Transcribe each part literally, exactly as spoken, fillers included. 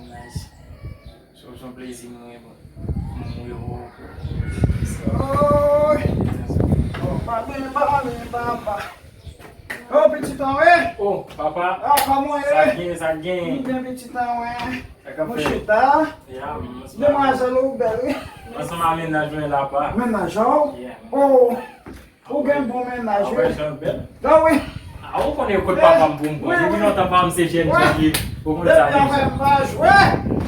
Nice. Se yon plezi mwen, bon. Mwen, mwen, mwen. Oy! Papa, papa, papa. Oh, pitit an, wi. Oh, papa. Ah, kòman w ye? Sa gen, sa gen. M byen, pitit an, wi. Sa k ap fèt? Mwen chita. Ya, m, m, demwazèl ou bèl, wi. Ansanm a mennaj mwen la, pa. Mennaj ou? Yeah, man. Oh. Ou gen bon mennaj, wi. Anpil jan bèl. Non, wi. Ah, ou konnen kot papa m pou m pran. Depi lontan pa m se jèn jan ki, ou konn sa deja. Depi anpil m pa jwe.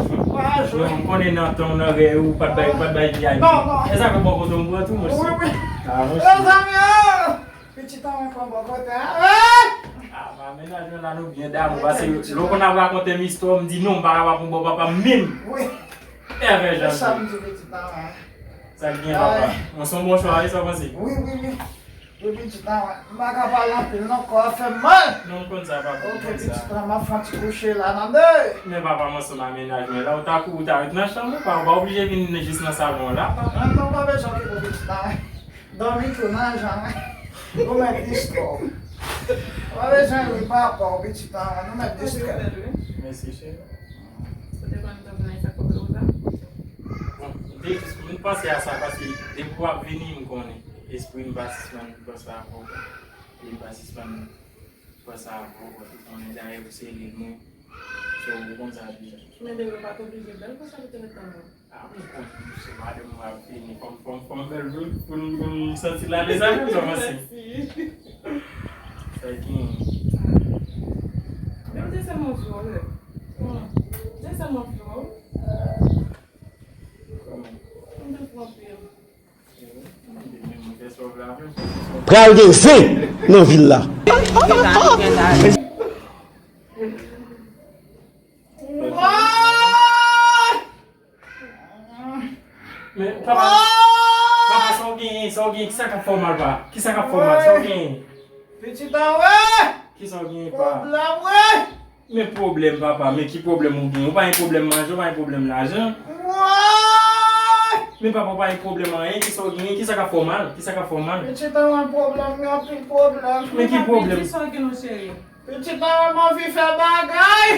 M pa jwe. Non, m konnen nan tan w nan rèy ou, pa t bay, pa t bay V I P. Non, non. E sa fè bò kote m pran tou, monchè. Wi, wi. Ah, monchè. Mezanmi, oh! Pitit an mwen pran bò kote a. Hey! Ah, pa mennaj mwen la, nou byen damou, paske lè w konn ap rakonte m istwa, m di non, m pa ka pa pran bò papa m menm. Wi. Èvè jan. Se sa m di pitit an mwen. Sa k gen, papa? Mwen se yon bon chwa, wi, sa w panse? Wi, wi, wi. Wi, pitit an mwen. M pa ka pale anpil non, kò a fè m mal. Non, m konn sa, papa. Ok, pitit an, m ap fè yon ti kouche la, tande. Men papa, mwen se yon mennaj mwen la, ou ta kouri, ou ta ret nan chanm ou, pa, ou pa oblije vin jis nan salon la, papa. Non, non, pa bezwen okipe pitit an mwen. Dòmi tou nan jan. Nou mèt distrè w. Pa bezwen ri papa w, pitit an, nou mèt distrè w. Mèsi, cheri. Ou te konn tanpri nan sa kote ou sa? Bon, m te jis, m panse a sa, paske depi w ap vini, m konnen. Espri m pa sispann panse avè w. E m pa sispann panse avè w, paske konnen dayè ou se li mwen. So, ou konn sa deja. Men bebe, ou pa t oblije bèl konsa pou te ret tann mwen. Ah, m konn, se madanm mwen ap vini. Fò m, fò m, fò m bèl pou, pou, pou m santi l alèz avè m, sa w panse? Mèsi. Sa gen. Men m te sèlman vle w, wi. Hmm. M te sèlman vle w. Kòman? M te pran pye. Pral gen zen nan vil la. Men, papa, papa, sa w genyen, sa w genyen, kisa k ap fè w mal, pa? Kisa k ap fè w mal, sa w genyen? Pitit an, wi! Kisa w genyen, pa? Pwoblèm, wi! Men pwoblèm, papa, men ki pwoblèm ou gen? Ou pa gen pwoblèm manje, ou pa gen pwoblèm lajan. Woy! Men papa, ou pa gen pwoblèm anyen, kisa w genyen? Kisa k ap fè w mal? Kisa k ap fè w mal? Pitit an, mwen pwoblèm, gen anpil pwoblèm. Men ki pwoblèm? Di sa w gen non, cheri. Pitit an, mwen anvi fè bagay.